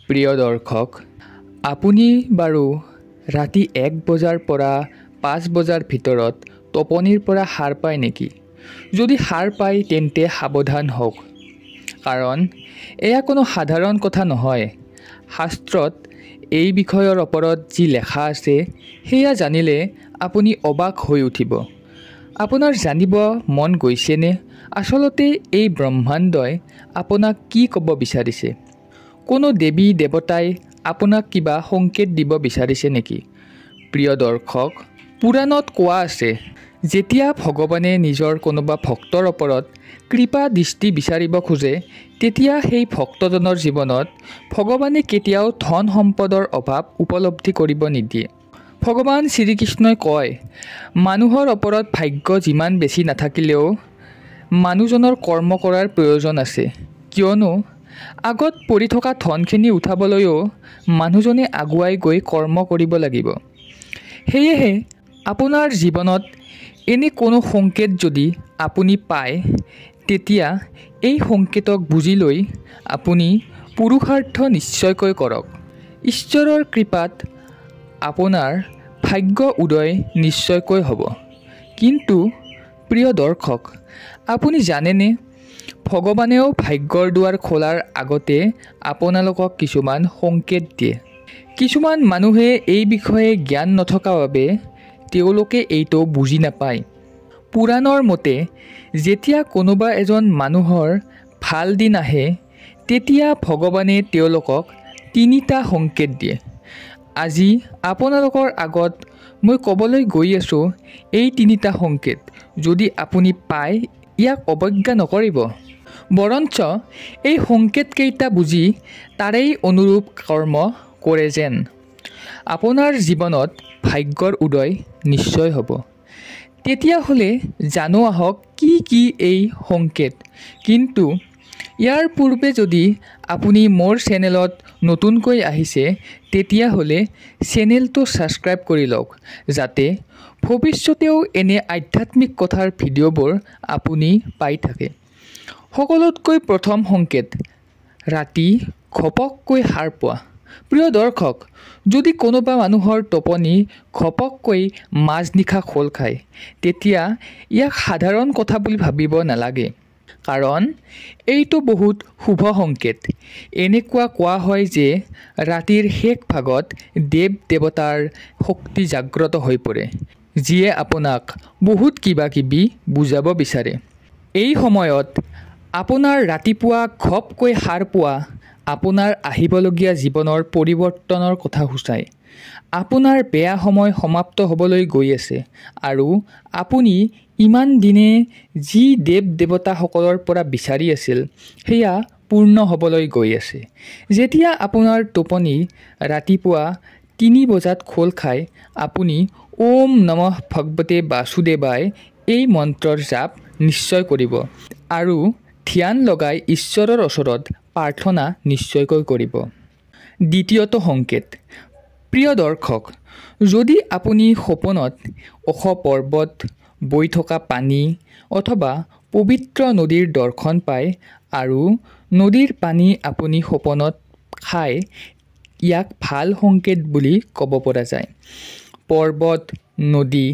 প্ৰিয় দৰ্শক, আপুনি বাৰু ৰাতি 1 বজাৰ পৰা 5 বজাৰ ভিতৰত টোপনিৰ পৰা সাৰ পায় নেকি? যদি সাৰ পায় তেন্তে সাৱধান হওক, কাৰণ এয়া কোনো সাধাৰণ কথা নহয়। শাস্ত্ৰত এই বিষয়ৰ ওপৰত যি লেখা আছে সেয়া জানিলে আপুনি অবাক হৈ উঠিব। আপোনাৰ জানিব মন গৈছেনে আচলতে এই ব্ৰহ্মাণ্ডই আপোনাক কি ক'ব বিচাৰিছে? কোনো দেৱী দেৱতাই আপোনাক কিবা সংকেত দিব বিচাৰিছে নেকি? প্ৰিয় দৰ্শক, পুৰাণত কোৱা আছে, যেতিয়া ভগৱানে নিজৰ কোনোবা ভক্তৰ ওপৰত কৃপা দৃষ্টি বিচাৰিব খোজে, তেতিয়া সেই ভক্তজনৰ জীৱনত ভগৱানে কেতিয়াও ধন সম্পদৰ অভাৱ উপলব্ধি কৰিব নিদিয়ে। ভগৱান শ্ৰীকৃষ্ণই কয়, মানুহৰ ওপৰত ভাগ্য যিমান বেছি নাথাকিলেও মানুহজনৰ কৰ্ম কৰাৰ প্ৰয়োজন আছে, কিয়নো আগত পৰি থকা ধনখিনি উঠাবলৈও মানুহজনে আগুৱাই গৈ কৰ্ম কৰিব লাগিব। সেয়েহে আপোনাৰ জীৱনত এনে কোনো সংকেত যদি আপুনি পায়, তেতিয়া এই সংকেতক বুজি লৈ আপুনি পুৰুষাৰ্থ নিশ্চয়কৈ কৰক। ঈশ্বৰৰ কৃপাত আপোনাৰ ভাগ্য উদয় নিশ্চয়কৈ হ'ব। কিন্তু প্ৰিয় দৰ্শক, আপুনি জানেনে ভগৱানেও ভাগ্যৰ দুৱাৰ খোলাৰ আগতে আপোনালোকক কিছুমান সংকেত দিয়ে। কিছুমান মানুহে এই বিষয়ে জ্ঞান নথকা বাবে তেওঁলোকে এইটো বুজি নাপায়। পুৰাণৰ মতে যেতিয়া কোনোবা এজন মানুহৰ ভাল দিন আহে, তেতিয়া ভগৱানে তেওঁলোকক 3টা সংকেত দিয়ে। আজি আপোনালোকৰ আগত মই ক'বলৈ গৈ আছোঁ এই 3টা সংকেত যদি আপুনি পায়, ইয়াক অৱজ্ঞা নকৰিব, বৰঞ্চ এই সংকেতকেইটা বুজি তাৰেই অনুৰূপ কৰ্ম কৰে যেন আপোনাৰ জীৱনত ভাগ্যৰ উদয় নিশ্চয় হ'ব। তেতিয়াহ'লে জানো আহক কি কি এই সংকেত। কিন্তু ইয়াৰ পূৰ্বে যদি আপুনি মোৰ চেনেলত নতুনকৈ আহিছে, তেতিয়াহ'লে চেনেলটো ছাবস্ক্ৰাইব কৰি লওক, যাতে ভৱিষ্যতেও এনে আধ্যাত্মিক কথাৰ ভিডিঅ'বোৰ আপুনি পাই থাকে। সকলোতকৈ প্ৰথম সংকেত, ৰাতি ঘপককৈ সাৰ পোৱা। প্ৰিয় দৰ্শক, যদি কোনোবা মানুহৰ টোপনি ঘপককৈ মাজনিশা খোল খায়, তেতিয়া ইয়াক সাধাৰণ কথা বুলি ভাবিব নালাগে, কাৰণ এইটো বহুত শুভ সংকেত। এনেকুৱা কোৱা হয় যে ৰাতিৰ শেষ ভাগত দেৱ দেৱতাৰ শক্তি জাগ্ৰত হৈ পৰে, যিয়ে আপোনাক বহুত কিবা কিবি বুজাব বিচাৰে। এই সময়ত আপোনাৰ ৰাতিপুৱা ঘপকৈ সাৰ পোৱা আপোনাৰ আহিবলগীয়া জীৱনৰ পৰিৱৰ্তনৰ কথা সূচায়। আপোনাৰ বেয়া সময় সমাপ্ত হ'বলৈ গৈ আছে আৰু আপুনি ইমান দিনে যি দেৱ দেৱতাসকলৰ পৰা বিচাৰি আছিল সেয়া পূৰ্ণ হ'বলৈ গৈ আছে। যেতিয়া আপোনাৰ টোপনি ৰাতিপুৱা 3 বজাত খোল খায়, আপুনি ওম নমঃ ভগৱতে বাসুদেৱায় এই মন্ত্ৰৰ জাপ নিশ্চয় কৰিব আৰু ধ্যান লগাই ঈশ্বৰৰ ওচৰত প্ৰাৰ্থনা নিশ্চয়কৈ কৰিব। দ্বিতীয়টো সংকেত, প্ৰিয় দৰ্শক, যদি আপুনি সপোনত ওখ পৰ্বত, বৈ থকা পানী অথবা পবিত্ৰ নদীৰ দৰ্শন পায় আৰু নদীৰ পানী আপুনি সপোনত খায়, ইয়াক ভাল সংকেত বুলি ক'ব পৰা যায়। পৰ্বত, নদী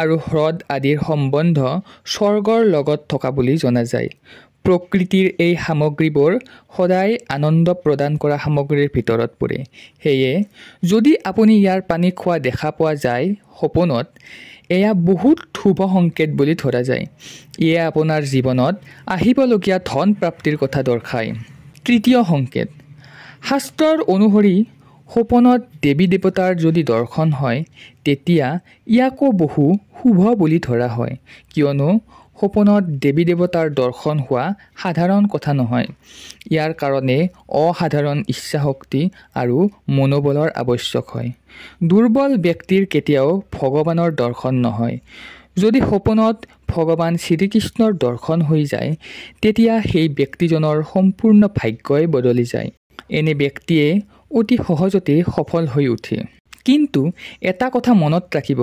আৰু হ্ৰদ আদিৰ সম্বন্ধ স্বৰ্গৰ লগত থকা বুলি জনা যায়। প্ৰকৃতিৰ এই সামগ্ৰীবোৰ সদায় আনন্দ প্ৰদান কৰা সামগ্ৰীৰ ভিতৰত পৰে। সেয়ে যদি আপুনি ইয়াৰ পানী খোৱা দেখা পোৱা যায় সপোনত, এয়া বহুত শুভ সংকেত বুলি ধৰা যায়। ইয়ে আপোনাৰ জীৱনত আহিবলগীয়া ধন প্ৰাপ্তিৰ কথা দৰ্শায়। তৃতীয় সংকেত, শাস্ত্ৰৰ অনুসৰি সপোনত দেৱী দেৱতাৰ যদি দৰ্শন হয়, তেতিয়া ইয়াকো বহু শুভ বুলি ধৰা হয়, কিয়নো সপোনত দেৱী দেৱতাৰ দৰ্শন হোৱা সাধাৰণ কথা নহয়। ইয়াৰ কাৰণে অসাধাৰণ ইচ্ছাশক্তি আৰু মনোবলৰ আৱশ্যক হয়। দুৰ্বল ব্যক্তিৰ কেতিয়াও ভগৱানৰ দৰ্শন নহয়। যদি সপোনত ভগৱান শ্ৰীকৃষ্ণৰ দৰ্শন হৈ যায়, তেতিয়া সেই ব্যক্তিজনৰ সম্পূৰ্ণ ভাগ্যই বদলি যায়। এনে ব্যক্তিয়ে অতি সহজতে সফল হৈ উঠে। কিন্তু এটা কথা মনত ৰাখিব,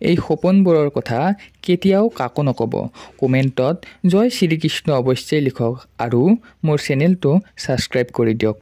এই সপোনবোৰৰ কথা কেতিয়াও কাকো নক'ব। কমেণ্টত জয় শ্ৰীকৃষ্ণ অৱশ্যেই লিখক আৰু মোৰ চেনেলটো ছাবস্ক্ৰাইব কৰি দিয়ক।